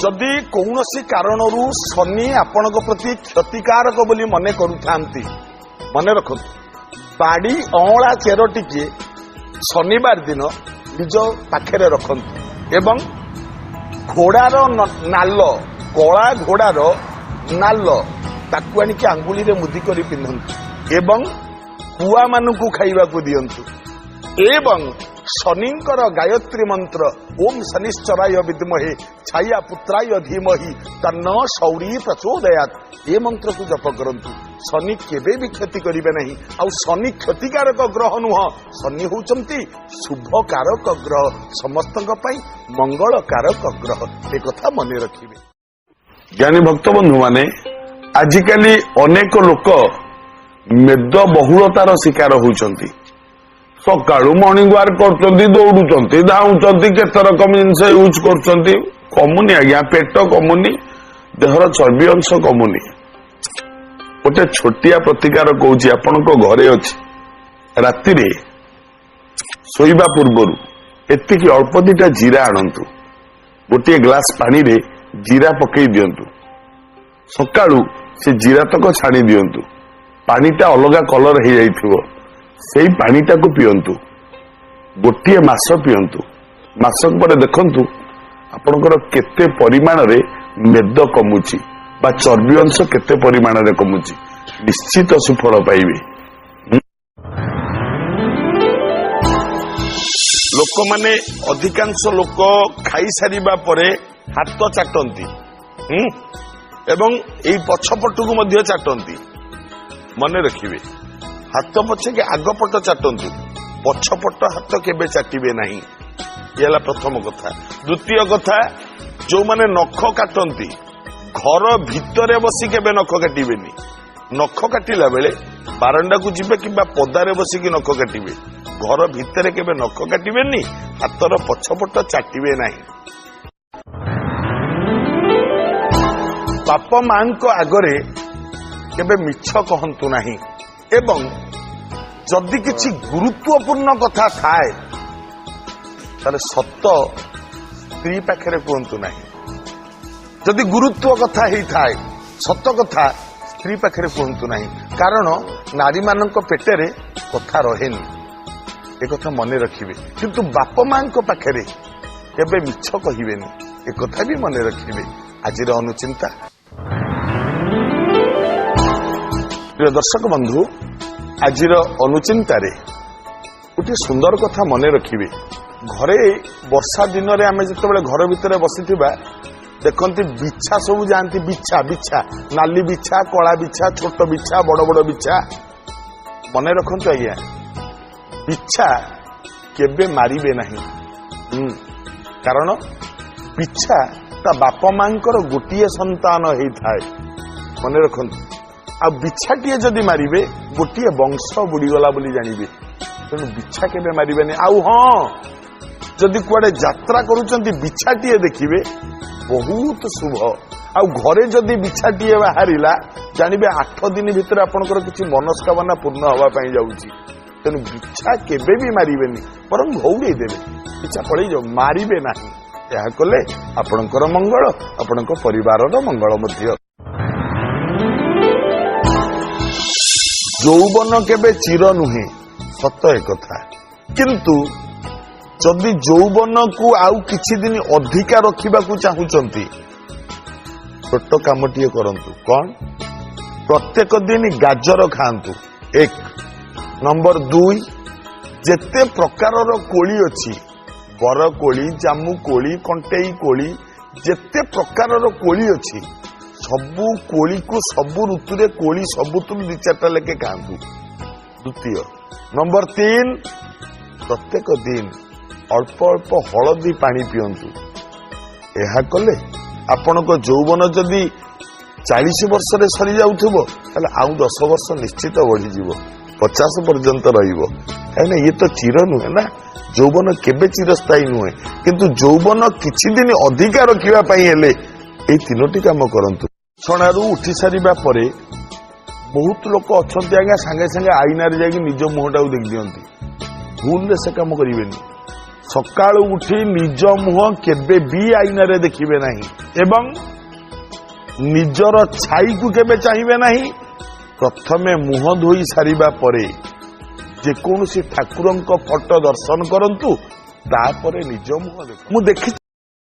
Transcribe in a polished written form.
ଯଦି କୌଣସି କାରଣରୁ ଶନି ଆପଣଙ୍କ ପ୍ରତି କ୍ଷତିକାରକ ବୋଲି ମନେ କରୁଥାନ୍ତି, ମନେ ରଖନ୍ତୁ, ବାଡ଼ି ଅଁଳା ଚେର ଟିକିଏ ଶନିବାର ଦିନ ନିଜ ପାଖରେ ରଖନ୍ତୁ ଏବଂ ଘୋଡ଼ାର ନାଲ, କଳା ଘୋଡ଼ାର ନାଲ, ତାକୁ ଆଣିକି ଆଙ୍ଗୁଳିରେ ମୁଦି କରି ପିନ୍ଧନ୍ତୁ ଏବଂ କୁଆମାନଙ୍କୁ ଖାଇବାକୁ ଦିଅନ୍ତୁ ଏବଂ ଶନିଙ୍କର ଗାୟତ୍ରୀ ମନ୍ତ୍ର ଓମ୍ ଶନିଶ୍ଚରାୟ ବିଦ୍ମହେ ଛାୟା ପୁତ୍ରାୟ ଧୀମହି ତନ୍ନ ସୌରୀ ପ୍ରଚୋଦୟାତ୍, ଏ ମନ୍ତ୍ରକୁ ଜପ କରନ୍ତୁ। ଶନି କେବେ ବି କ୍ଷତି କରିବେ ନାହିଁ। ଆଉ ଶନି କ୍ଷତିକାରକ ଗ୍ରହ ନୁହଁ, ଶନି ହେଉଛନ୍ତି ଶୁଭକାରକ ଗ୍ରହ, ସମସ୍ତଙ୍କ ପାଇଁ ମଙ୍ଗଳକାରକ ଗ୍ରହ, ଏ କଥା ମନେ ରଖିବେ। ଜ୍ଞାନୀ ଭକ୍ତ ବନ୍ଧୁମାନେ, ଆଜିକାଲି ଅନେକ ଲୋକ ମେଦ ବହୁଳତାର ଶିକାର ହେଉଛନ୍ତି। ସକାଳୁ ମର୍ଣ୍ଣିଂ ୱାକ୍ କରୁଛନ୍ତି, ଦୌଡୁଛନ୍ତି, ଧାଉଁଛନ୍ତି, କେତେ ରକମ ଜିନିଷ ୟୁଜ୍ କରୁଛନ୍ତି, କମୁନି ଆଜ୍ଞା, ପେଟ କମୁନି, ଦେହର ଚର୍ବି ଅଂଶ କମୁନି। ଗୋଟେ ଛୋଟିଆ ପ୍ରତିକାର କହୁଛି, ଆପଣଙ୍କ ଘରେ ଅଛି। ରାତିରେ ଶୋଇବା ପୂର୍ବରୁ ଏତିକି ଅଳ୍ପ ଦିଟା ଜିରା ଆଣନ୍ତୁ, ଗୋଟିଏ ଗ୍ଲାସ ପାଣିରେ ଜିରା ପକେଇ ଦିଅନ୍ତୁ, ସକାଳୁ ସେ ଜିରା ତକ ଛାଣି ଦିଅନ୍ତୁ, ପାଣିଟା ଅଲଗା କଲର ହେଇଯାଇଥିବ, ସେଇ ପାଣିଟାକୁ ପିଅନ୍ତୁ। ଗୋଟିଏ ମାସ ପିଅନ୍ତୁ, ମାସକ ପରେ ଦେଖନ୍ତୁ ଆପଣଙ୍କର କେତେ ପରିମାଣରେ ମେଦ କମୁଛି ବା ଚର୍ବି ଅଂଶ କେତେ ପରିମାଣରେ କମୁଛି, ନିଶ୍ଚିତ ସୁଫଳ ପାଇବେ। ଲୋକମାନେ, ଅଧିକାଂଶ ଲୋକ ଖାଇସାରିବା ପରେ ହାତ ଚାଟନ୍ତି ଏବଂ ଏଇ ପଛପଟକୁ ମଧ୍ୟ ଚାଟନ୍ତି। ମନେ ରଖିବେ, ହାତ ପଛକେ ଆଗ ପଟ ଚାଟନ୍ତୁ, ପଛପଟ ହାତ କେବେ ଚାଟିବେ ନାହିଁ। ଇଏ ହେଲା ପ୍ରଥମ କଥା। ଦ୍ୱିତୀୟ କଥା, ଯୋଉମାନେ ନଖ କାଟନ୍ତି, ଘର ଭିତରେ ବସି କେବେ ନଖ କାଟିବେନି। ନଖ କାଟିଲା ବେଳେ ବାରଣ୍ଡାକୁ ଯିବେ କିମ୍ବା ପଦାରେ ବସିକି ନଖ କାଟିବେ, ଘର ଭିତରେ କେବେ ନଖ କାଟିବେନି, ହାତର ପଛପଟ ଚାଟିବେ ନାହିଁ। ବାପ ମାଙ୍କ ଆଗରେ କେବେ ମିଛ କହନ୍ତୁ ନାହିଁ ଏବଂ ଯଦି କିଛି ଗୁରୁତ୍ୱପୂର୍ଣ୍ଣ କଥା ଥାଏ ତାହେଲେ ସତ ସ୍ତ୍ରୀ ପାଖରେ କୁହନ୍ତୁ ନାହିଁ। ଯଦି ଗୁରୁତ୍ୱ କଥା ହେଇଥାଏ, ସତ କଥା ସ୍ତ୍ରୀ ପାଖରେ କୁହନ୍ତୁ ନାହିଁ, କାରଣ ନାରୀମାନଙ୍କ ପେଟରେ କଥା ରହେନି, ଏକଥା ମନେ ରଖିବେ। କିନ୍ତୁ ବାପ ମାଙ୍କ ପାଖରେ କେବେ ମିଛ କହିବେନି, ଏକଥା ବି ମନେ ରଖିବେ। ଆଜିର ଅନୁଚିନ୍ତା। ପ୍ରିୟ ଦର୍ଶକ ବନ୍ଧୁ, ଆଜିର ଅନୁଚିନ୍ତାରେ ଗୋଟିଏ ସୁନ୍ଦର କଥା ମନେ ରଖିବେ। ଘରେ ବର୍ଷା ଦିନରେ ଆମେ ଯେତେବେଳେ ଘର ଭିତରେ ବସିଥିବା, ଦେଖନ୍ତି ବିଛା ସବୁ ଯାଆନ୍ତି, ବିଛା ବିଛା, ନାଲି ବିଛା, କଳା ବିଛା, ଛୋଟ ବିଛା, ବଡ ବଡ ବିଛା। ମନେ ରଖନ୍ତୁ ଆଜ୍ଞା, ବିଛା କେବେ ମାରିବେ ନାହିଁ, କାରଣ ବିଛା ତା ବାପ ମାଙ୍କର ଗୋଟିଏ ସନ୍ତାନ ହେଇଥାଏ, ମନେ ରଖନ୍ତୁ। ଆଉ ବିଛାଟିଏ ଯଦି ମାରିବେ, ଗୋଟିଏ ବଂଶ ବୁଡ଼ିଗଲା ବୋଲି ଜାଣିବେ। ତେଣୁ ବିଛା କେବେ ମାରିବେନି। ଆଉ ହଁ, ଯଦି କୁଆଡେ ଯାତ୍ରା କରୁଛନ୍ତି, ବିଛାଟିଏ ଦେଖିବେ, ବହୁତ ଶୁଭ। ଆଉ ଘରେ ଯଦି ବିଛାଟିଏ ବାହାରିଲା, ଜାଣିବେ 8 ଦିନ ଭିତରେ ଆପଣଙ୍କର କିଛି ମନସ୍କାମନା ପୂର୍ଣ୍ଣ ହେବା ପାଇଁ ଯାଉଛି। ତେଣୁ ବିଛା କେବେ ବି ମାରିବେନି, ବରଂ ଘଉଡ଼େଇ ଦେବେ, ବିଛା ପଳେଇ ଯାଉ, ମାରିବେ ନାହିଁ। ଏହା କଲେ ଆପଣଙ୍କର ମଙ୍ଗଳ, ଆପଣଙ୍କ ପରିବାରର ମଙ୍ଗଳ ମଧ୍ୟ। ଯୌବନ କେବେ ଚିର ନୁହେଁ, ସତ ଏକଥା। କିନ୍ତୁ ଯଦି ଯୌବନକୁ ଆଉ କିଛି ଦିନ ଅଧିକା ରଖିବାକୁ ଚାହୁଁଛନ୍ତି, ଛୋଟ କାମଟିଏ କରନ୍ତୁ। କଣ? ପ୍ରତ୍ୟେକ ଦିନ ଗାଜର ଖାଆନ୍ତୁ, 1। ନମ୍ବର 2, ଯେତେ ପ୍ରକାରର କୋଳି ଅଛି, ବରକୋଳି, ଜାମୁ କୋଳି, କଣ୍ଟେଇ କୋଳି, ଯେତେ ପ୍ରକାରର କୋଳି ଅଛି, ସବୁ କୋଳିକୁ ସବୁ ଋତୁରେ କୋଳି ସବୁଥିରୁ 2 4ଟା ଲେଖେ ଖାଆନ୍ତୁ। ଦ୍ୱିତୀୟ। ନମ୍ବର 3, ପ୍ରତ୍ୟେକ ଦିନ ଅଳ୍ପ ଅଳ୍ପ ହଳଦୀ ପାଣି ପିଅନ୍ତୁ। ଏହା କଲେ ଆପଣଙ୍କ ଯୌବନ ଯଦି 40 ବର୍ଷରେ ସରିଯାଉଥିବ, ତାହେଲେ ଆଉ 10 ବର୍ଷ ନିଶ୍ଚିତ ବଢିଯିବ, 50 ପର୍ଯ୍ୟନ୍ତ ରହିବ। କାହିଁକିନା ଇଏ ତ ଚିର ନୁହେଁ ନା, ଯୌବନ କେବେ ଚିରସ୍ଥାୟୀ ନୁହେଁ। କିନ୍ତୁ ଯୌବନ କିଛି ଦିନ ଅଧିକା ରଖିବା ପାଇଁ ହେଲେ ଏଇ 3ଟି କାମ କରନ୍ତୁ। ବିଛଣାରୁ ଉଠି ସାରିବା ପରେ ବହୁତ ଲୋକ ଅଛନ୍ତି ଆଜ୍ଞା, ସାଙ୍ଗେ ସାଙ୍ଗେ ଆଇନାରେ ଯାଇକି ନିଜ ମୁହଁଟାକୁ ଦେଖିଦିଅନ୍ତି। ଭୁଲରେ ସେ କାମ କରିବେନି। ସକାଳୁ ଉଠି ନିଜ ମୁହଁ କେବେ ବି ଆଇନାରେ ଦେଖିବେ ନାହିଁ ଏବଂ ନିଜର ଛାଇକୁ କେବେ ଚାହିଁବେ ନାହିଁ। ପ୍ରଥମେ ମୁହଁ ଧୋଇ ସାରିବା ପରେ ଯେକୌଣସି ଠାକୁରଙ୍କ ଫଟୋ ଦର୍ଶନ କରନ୍ତୁ, ତାପରେ ନିଜ ମୁହଁ ଦେଖ। ମୁଁ ଦେଖିଛି।